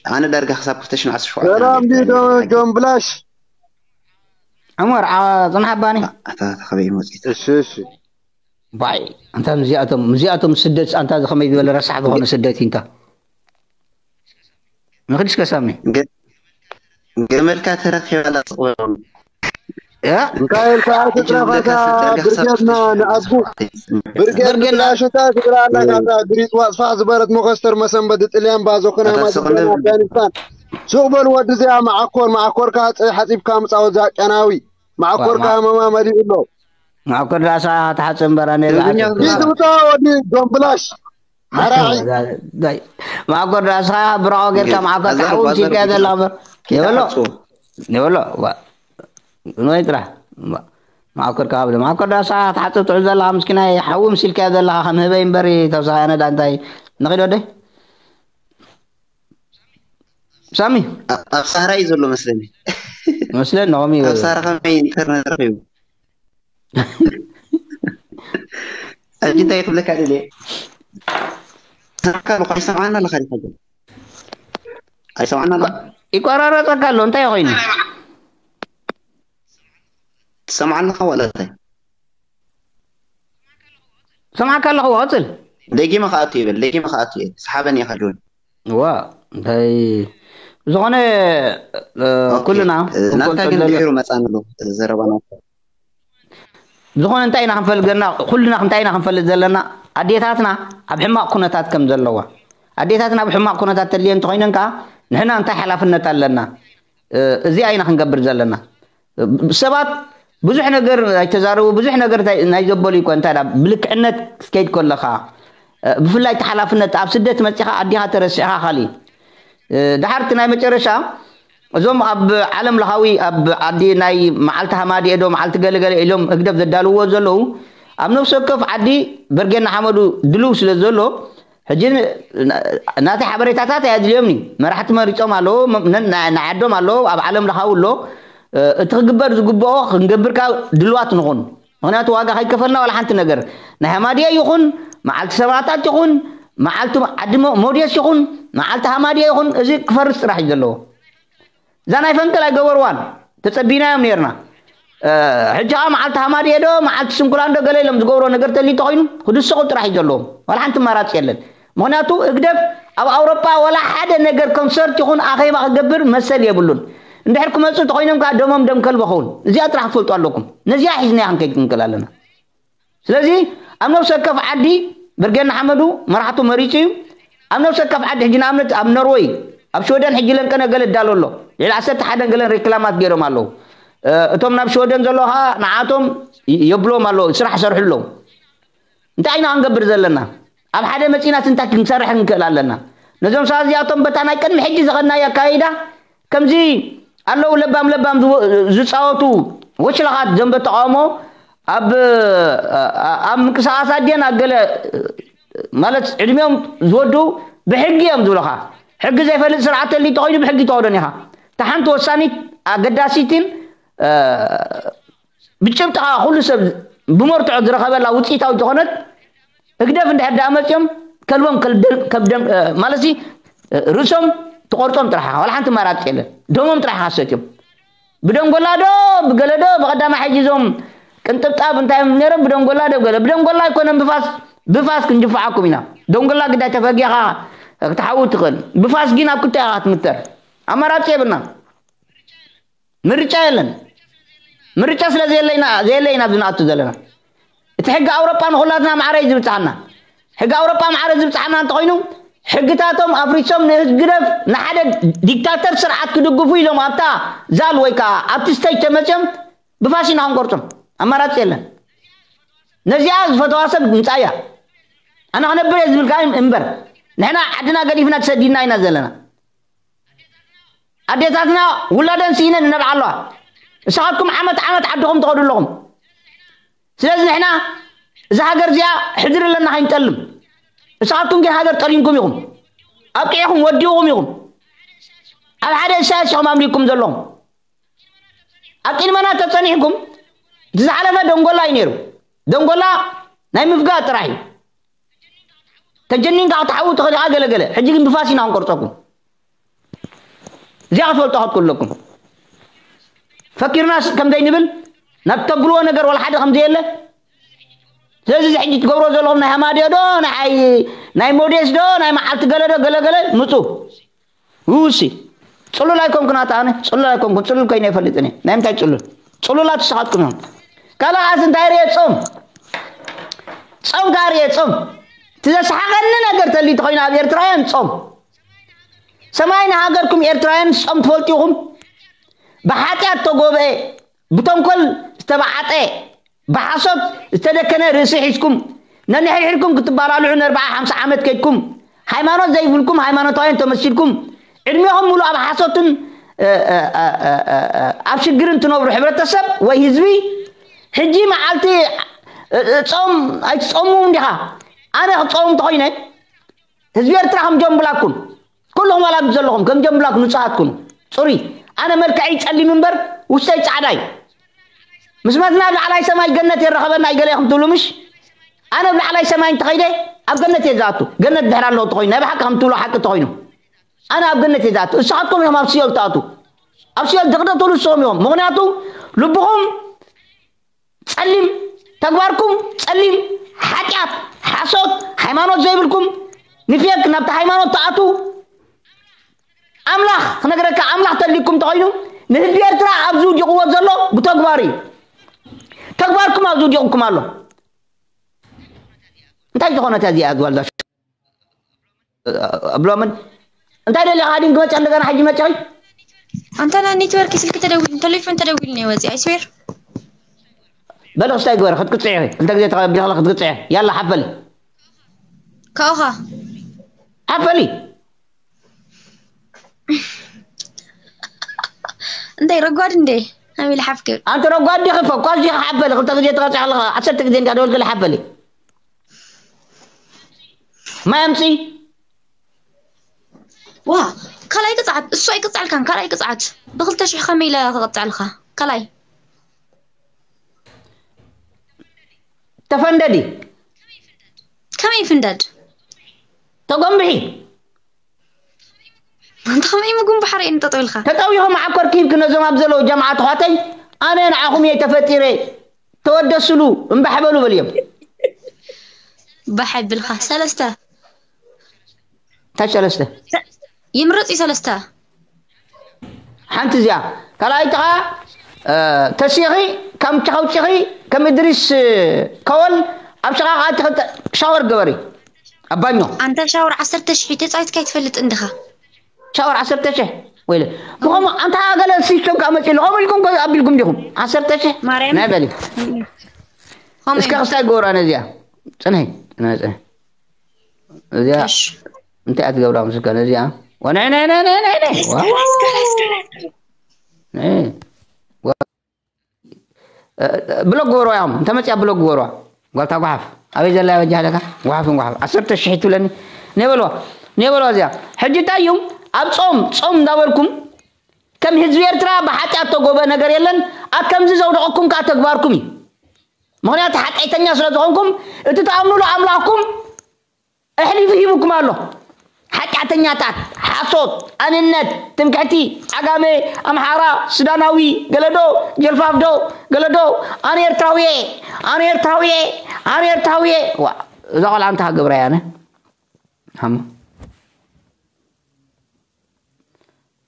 ኣነ ዳርጋ ክሳብ ክልተ ሽሕን ዓሰርተ ሸውዓተን ሰላም ኣቢልካ ዲዶ እየ። ጆን ብላሽ? ዕመር ዓ- ጽንሓ ባኒ። ኣታ ከበይ መፂት እሺ እሺ። ባይ፣ ኣንታ እዚኣቶም እዚኣቶም ስደት ኣንታ እዚ ከመይ ዝበለ ረሳሕ ዝኾነ ስደት እዩ እንታ። ንኽድሽ ከሳሚ። ገመልካ ተረኪባላ ጽቕበሉ። ያ እንታይ ኢልካ ትጥረፋታ ብርጌድና ንኣቡ ብርጌድ ብርጌድና። ብላሽታ ትግራና ካታ ግሪጽ ዋጽፋሕ ዝበረት መኸስተር መሰንበት ጥልያን ባዞ ከና ኣታ ማዝገና ሰቕነ ኣፍጋኒስታን። ሱቕ በል ወዲ እዚኣ መዓኮር መዓኮርካ ጽ- ሓጺብካ ምጻወት ዛቅያናዊ መዓኮርካ ዋ- ሃመማ መሊኡ ኣሎ። ማዕኮር ዳሳ ተሓጽ እምበራ ነዛ ትግርኛ ዓርኪ። ትብላ። ቢትውታ ወዲ ዶምብላሽ ሓራዒ ዳይ- ማዕኮር ዳሳ ብራቆ ጌርካ ግን ማዕኮር ኣዛ ካሕው ጓዛ ሲልካ ርጉዝ ዘላ እምበር የበሎ ይተሓጽዎ። የበሎ ዋ ንወይ ጥራሕ ማዕኮር ካብ ማዕኮር ዳሳ ተሓጽብ ትዕዘላ ምስኪናይ ሓው ምሲልካ ዘለኻ ከም ህበይ እምበሪ ተብሳያ ነዳ እንታይ ንኺድ ወደይ ሳሚ ኣብ ኣብ ሳህራ እዩ ዘሎ መስለኒ። መስለኒ ከምኡ እዩ ኣብ ሳህራ ከመይ ኢንተርነት ረኺቡ? ሕጂ እንታይ ክብለካ ደልየ? ሰምዓካ ኣለኹ፣ ኣይሰምዓና ኣለኻ ዲኻ ግን? ኣይሰምዓና ኣለኻ? ይቆራረፀካ ኣሎ እንታይ ኮይኑ ትሰምዓኒ ኣለኻ ዋላ እንታይ? ሰምዓካ ኣለኹ ቀፅል ደጊመ ክኣቱ ይበል፣ ደጊመ ክኣቱ እየ። ሰሓበኒ ኢኻ ጆን። ዋ እንታይ ዝኾነ እ፣ ኦኬ። ኩልና እ፣ ናትካ ክንፈልጦ ግን ዘለና- ድሒሩ መጻ ንብሎ፣ እዚ ዘረባ ናትካ። ዝኾነ እንታይ ኢና ክንፈልጥ ዘለና ኩልና እንታይ ኢና ክንፈልጥ ዘለና ኣዴታትና ኣብ ሕማቕ ኩነታት ከም ዘለዋ ኣዴታትና ኣብ ሕማቕ ኩነታት ተልየን እንተኮይነን ከዓ ንሕና እንታይ ሓላፍነት ኣለና እ፣ እዚኣ ኢና ክንገብር ዘለና እ፣ ሰባት ብዙሕ ነገር ኣይተዛረቡ ብዙሕ ነገር እንታይ- ናይ ዘበሉ ይኮ እንታይ ዳ ብልክዕነት ክትከይድ ከለካ እ፣ ብፍላይ እቲ ሓላፍነት ኣብ ስደት መፂኻ ኣዲኻ ተረሲዕካ ካሊ እ፣ ድሓርቲ ናይ መጨረሻ እዞም ኣብ ዓለም ለኻዊ ኣብ ዓዲ ናይ መዓልቲ ሃማዲኤ ዶ መዓልቲ ገለገለ ኢሎም ህግደፍ ዘዳልውዎ ዘለዉ ኣብ ነፍሲ ወከፍ ዓዲ በርጌና ሓመዱ ድልው ስለ ዘሎ ሕጂ ን- ናተይ ሓበሬታታት ኣየድልዮምኒ መራሕቲ መሪፆም ኣለዎ ም- ነ- ና- ንዓዶም ኣለዎ ኣብ ዓለም ለኻዊ ኣሎ እ፣ እቲ ክግበር ዝግብኦ ክንገብርካ ድልዋት ንኹን ምክንያቱ ዋጋ ከይከፈልና ዋላ ሓንቲ ነገር ናይ ሃማድያ ይኹን መዓልቲ ሰማእታት ይኹን መዓልቲ ዓዲ ሞ- ሞዴስ ይኹን መዓልቲ ሃማድያ ይኹን እዚ ክፈርስ ጥራሕ እዩ ዘለዎ እዛ ናይ ፈንቅል ኣይገበርዋን ተፀቢናዮም ነርና እ፣ ሕጂ ከዓ መዓልቲ ሃማድየ ዶ መዓልቲ ስንኩላን ዶ ገለ ኢሎም ዝገብሮ ነገር ተሊ ተኮይኑ ክድስቑ ጥራሕ እዩ ዘለዎም ዋላ ሓንቲ መራፂ የለን ምክንያቱ ህግደፍ ኣብ ኣውሮጳ ዋላ ሓደ ነገር ኮንሰርት ይኹን ኣኼባ ክገብር መሰል የብሉን እንድሕር ክመፁ ተኮይኖም ከዓ ደሞም ደም ከልቢ ኸውን እዚኣ ጥራሕ ክትፈልጡ ኣለኩም ነዚኣ ሒዝናያ ክንከይድ ክንክእል ኣለና ስለዚ ኣብ ነብሲ ወከፍ ዓዲ ብርጌድ ንሓመዱ መራሕቱ መሪፁ እዩ ኣብ ነብሲ ወከፍ ዓዲ ሕጂ ንኣብነት ኣብ ኖርወይ ኣብ ሽወደን ሕጂ ለንቀነ ገለ እዳሎ ኣሎ ልዕሊ ዓሰርተ ሓደ ገለን ሬክላማት ገይሮም ኣለዉ እቶም ናብ ሽወደን ዘለዉ ከዓ ንዓቶም የብሎም ኣለዉ ስራሕ ሰርሑ ኣለዉ እንታይ ኢና ክንገብር ዘለና ኣብ ሓደ መፂናስ እንታይ ክንሰርሕ ክንክእል ኣለና ነዞም ሰባት እዚኣቶም በታ ናይ ቅድሚ ሕጂ ዝኸድናዮ ኣካይዳ ከምዚ ኣለዉ ለባም ለባም ዝወ- ዝፃወቱ ወሽላኻት ዘንበ ተቃውሞ ኣብ ኣብ ምንቅስቃሳት ድየን ኣብ ገለ ማለት ዕድሚኦም ዝወዱ ብሕጊ እዮም ዝብለኻ ሕጊ ዘይፈልጥ ስርዓት ተሊ ተኮይኑ ብሕጊ ተወደን ኢኻ እታ ሓንቲ ወሳኒት ኣገዳሲትን ብጭብጢ ከዓ ኩሉ ሰብ ብመርትዖ ዝረኸበላ ውፅኢታዊት ዝኾነት ህግደፍ እንድሕር ደኣ መፅኦም ከልቦም ከልደም- ከብደም እ፣ ማለት ሲ እ፣ ርእሶም ትቆርጦም ጥራሕ ኢኻ ዋላ ሓንቲ ማራፂ የለን ደሞም ጥራሕ ኢኻ ሰትዮም ብደንጎላ ዶ ብገለ ዶ ብቐዳማ ሕጂ እዞም ቅንጥብጣብ እንታይ እዮም ነይሮም ብደንጎላ ዶ ገለ ብደንጎላ ኣይኮነን ብፋስ ብፋስ ክንጅፍዓኩም ኢና ደንጎላ ግዳይ ተፈጊኻ ክትሓውት ትኽእል ብፋስ ግን ኣብ ክልተ ኢኻ ክትምተር ኣማራፂ የብልና ምርጫ የለን ምርጫ ስለ ዘየለይና ዘየለይና ዝንኣቱ ዘለና እቲ ሕጊ ኣውሮጳ ንኩላትና ማዕረ እዩ ዝብፅሓና ሕጊ ኣውሮጳ ማዕረ ዝብፅሓና እንተኮይኑ ሕግታቶም ኣፍሪሶም ንህግደፍ ንሓደ ዲክታተር ስርዓት ክድግፉ ኢሎም ኣብታ ዛል ወይ ከዓ ኣብቲ ስተጅ ተመፅኦም ብፋሽና ክንቆርፆም ኣማራፂ የለን ነዚኣ ዝፈተዋ ሰብ ምፃያ ኣነ ክነብር እየ ዝብል ከዓ እምበር ንሕና ዓድና ገዲፍና ተሰዲድና ኢና ዘለና ኣዴታትና ውላደን ስኢነን ይነብዓ ኣለዋ እሳኻትኩም ዓመት ዓመት ዓድኹም ትኸዱ ኣለኹም ስለዚ ንሕና እዛ ሃገር እዚኣ ሕድሪ ኣለና ከይንጠልም እሳኻትኩም ግን ሃገር ጠሊምኩም ኢኹም ኣብቂዕኹም ወዲኹም ኢኹም ኣብ ሓደ እሳያስ ኢኹም ኣምሊኩም ዘለኹም ኣብ ቅድመና ተፀኒሕኩም እቲ ዝሓለፈ ደንጎላ እዩ ነይሩ ደንጎላ ናይ ምፍጋእ ጥራሕ እዩ ተጀኒንካ ክትሓው ትኽእል ኢኻ ገለገለ ሕጂ ግን ብፋስ ኢና ክንቆርፀኩም እዚኣ ክትፈልጡ ክትክእሉ ኣለኩም። ፈኪርናስ ከም ዘይንብል፣ ናብ ተብልዎ ነገር ዋላ ሓደ ከም ዘየለ። ስለዚ እዚ ሕጂ ትገብሮ ዘለኹም ናይ ሃማድዮ ዶ፣ ናይ፣ ናይ ሞዴስ ዶ፣ ናይ መዓልቲ ገለ ዶ፣ ገለ ገለ ምጹ። ውሲ። ጽሉል ኣይኮንኩን ኣታ ኣነ፣ ጽሉል ኣይኮንኩን፣ ጽሉል ኮይነ ይፈልጥን እየ። ናይ ምንታይ ጽሉል? ጽሉላት ንስኻትኩም እዮም። ካልኣስ እንታይ ርየ ጾም? ጾም ከኣ ርየ ጾም። እቲ ዘስሓቐኒ ነገር ተልዩ ተኾይኑ ኣብ ኤርትራውያን ጾም። ሰማይ ንሃገርኩም ኤርትራውያን ጾም ትፈልጡ ኢኹም? ብሓጢኣት ተጎብአ፣ ብተንኮል ዝተባዓጠ፣ ብሓሶት ዝተደከነ ርእሲ ሒዝኩም፣ ነንሕድሕድኩም ክትባላልዑ ንኣርብዓ ሓምሳ ዓመት ከድኩም፣ ሃይማኖት ዘይብልኩም ሃይማኖታውያን ተመሲልኩም፣ ዕድሜኹም ሙሉእ ኣብ ሓሶትን፣ እ፣ እ፣ ኣብ ሽግርን ትነብሩ ሕብረተሰብ ወይ ህዝቢ፣ ሕጂ መዓልቲ፣ እ፣ እ፣ ጾም ኣይትጾሙ እንዲኻ? ኣነ ክጾም እንተኾይነ፣ ህዝቢ ኤርትራ ከም ጀምብላኩን፣ ኩልኹም ዋላ ዘለኹም ከም ጀምብላኩን ንጹሃት ኩኑ። ጽሩይ። ኣነ መልክዐይ ጸሊም እምበር ውሽጠይ ጻዕዳ እዩ። ምስ መትና ኣብ ላዕላይ ሰማይ ገነት የረኸበና እዩ ገለ ኢኹም ትብሉ ምሽ? ኣነ ኣብ ላዕላይ ሰማይ እንተኸይደ ኣብ ገነት እየ ዝኣቱ። ገነት ድሕር ኣለዎ እንተኾይኑ፣ ናይ ብሓቂ ከም ትብሉ ሓቂ እንተኾይኑ፣ ኣነ ኣብ ገነት እየ ዝኣቱ። ንስኻትኩም ኢኹም ኣብ ሲኦል ትኣቱ። ኣብ ሲኦል ድቕድቕ ትብሉ ንስኹም ኢኹም። ምኽንያቱ ልብኹም ጸሊም፣ ተግባርኩም ጸሊም፣ ሓጢኣት፣ ሓሶት፣ ሃይማኖት ዘይብልኩም፣ ንፌክ ናብቲ ሃይማኖት ትኣቱ። ኣምላኽ ክነግረካ፣ ኣምላኽ ተልይኩም እንተኾይኑ፣ ንህዝቢ ኤርትራ ኣብዚ ውዲቕዎ ዘሎ ብተግባር እዩ። ተግባርኩም ኣብዚ ውዲቕኩም ኣሎ። እንታይ ዝኾነት እዚኣ ጓልዛ? ኣብሎምን እንታይ ደሊኻ? ሃዲም ክመጽእ እንደገና ሕጂ መጽኺ? ኣንተ ና ኔትወርክ ስልክ ተደዊል፣ ቴሌፎን ተደዊል ነው ወፂ። I swear። በል ክስታይ ግበሪ፣ ክትቅጽዒ ኢኺ። ክልተ ግዜ ተቐቢልኺ ክትቅጽዒ። ያላ ሓፈሊ። ካውኻ። ሓፈሊ። እንታይ ረጓድ እንዴ? ኣሚል ሓፍክ። ኣንቲ ረጓድ ዲኺ ፈኳስ ዲኺ ሓፈሊ። ክልተ ግዜ ተቐጽዒ ኣለኻ። ዓሰርተ ግዜ እንዳ ደወልክሊ ሓፈሊ። ማይ ኣምጺ። ዋ ካልኣይ ቅፅዓት እሱ ኣይቅፅዓልካን። ካልኣይ ቅፅዓት ብክልተ ሽሕ ከመይ ኢለ ክቕፅዓልካ? ካልኣይ ተፈንደዲ። ከመይ ፍንደድ? ተጎንብሒ። እንተ ከመይ ምጉም ባሕሪ እየ ንጠጠው ኢልካ። ተጠዊኹም ዓኮር ኪብክ ነዞም ኣብ ዘለዉ ጀምዓት ኣሕዋተይ ኣነ ንዓኹም እየ ተፈጢረ። ተወደስሉ እምባሕ በሉ በልዮም። ባሕ ብልካ ሰለስተ እንታይ ሰለስተ ይምረጽ እዩ ሰለስተ ሓንቲ እዚኣ ካልኣይቲ ኸዓ ተሲኺ ካብ ምቻኻ ውፅኺ ከም እድሪስ ከወል ኣብ ሸቓቕ ኣትኺ ሻወር ግበሪ ኣብ ባኞ ኣንተ ሻወር ዓሰርተ ሽሕ ተፃዊትካ ይትፈልጥ እንድኻ ሻወር ዓሰርተ ሽሕ ወይለ ብኸምኡ ኣንታ ገለ ሲስቶም ከዓ መፂሉ ከምኡ ኢልኩም ኣቢልኩም ዲኹም ዓሰርተ ሽሕ ማርያም ናይ በሊ ከምኡ እስከ እዩ። ክስታይ ጎራ ነዚኣ ፅንሒ ፅንሒ ፅንሒ እዚኣ እሺ። እንታይ እያ ትገብራ ምስልካ ነዚኣ ወናይ ናይ ናይ ናይ ናይ ናይ ዋው። ናይ ብሎክ ግበርዋ ኢኹም እንተ መፅያ ብሎክ ግበርዋ ጓልታ ጓሓፍ ኣበይ ዘላ በጃ ኣለካ ጓሓፍ ጓሓፍ ዓሰርተ ሽሕ ትብለኒ ነበልዋ ነበልዋ እዚኣ ሕጂ እንታይ እዩ ኣብ ፆም ፆም እንዳበልኩም ከም ህዝቢ ኤርትራ ብሓጢኣት ተጎበ ነገር የለን ኣብ ከምዚ ዘውደቐኩም ከዓ ተግባርኩም እዩ ምኽንያቱ ሓቀይተኛ ስለ ዝኾንኩም እቲ ትኣምኑሉ ኣምላኽኩም ኣሕሊፉ ሂቡኩም ኣሎ። ሓጢኣተኛታት፣ ሓሶት፣ ኣንነት፣ ትምክሕቲ፣ ዓጋመ፣ ኣምሓራ፣ ሱዳናዊ፣ ገለዶ፣ ጀልፋፍዶ፣ ገለዶ፣ ኣነ ኤርትራዊ እየ፣ ኣነ ኤርትራዊ እየ፣ ኣነ ኤርትራዊ እየ። ዋ፣ እዛ ቆልዓ እንታይ ክገብራ እያ ኣነ? ሓሞ።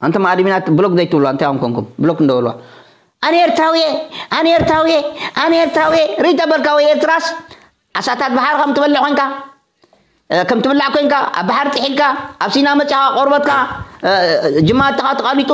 ኣንቱም ኣድሚናት ብሎክ ዘይትብሉ እንታይ ኣም ኮንኩም ብሎክ እንደበልዋ ኣነ ኤርትራዊ ኣነ ኤርትራዊ ኣነ ኤርትራዊ ሪተ በልካ ወይ ኤርትራስ ዓሳታት ባሕር ከም ትበልዕ ኮንካ ከም ትብላዕ ኮንካ ኣብ ባሕር ጥሒልካ ኣብ ሲና መጽኻ ቆርበትካ ጅማትኻ ተቓሊጡ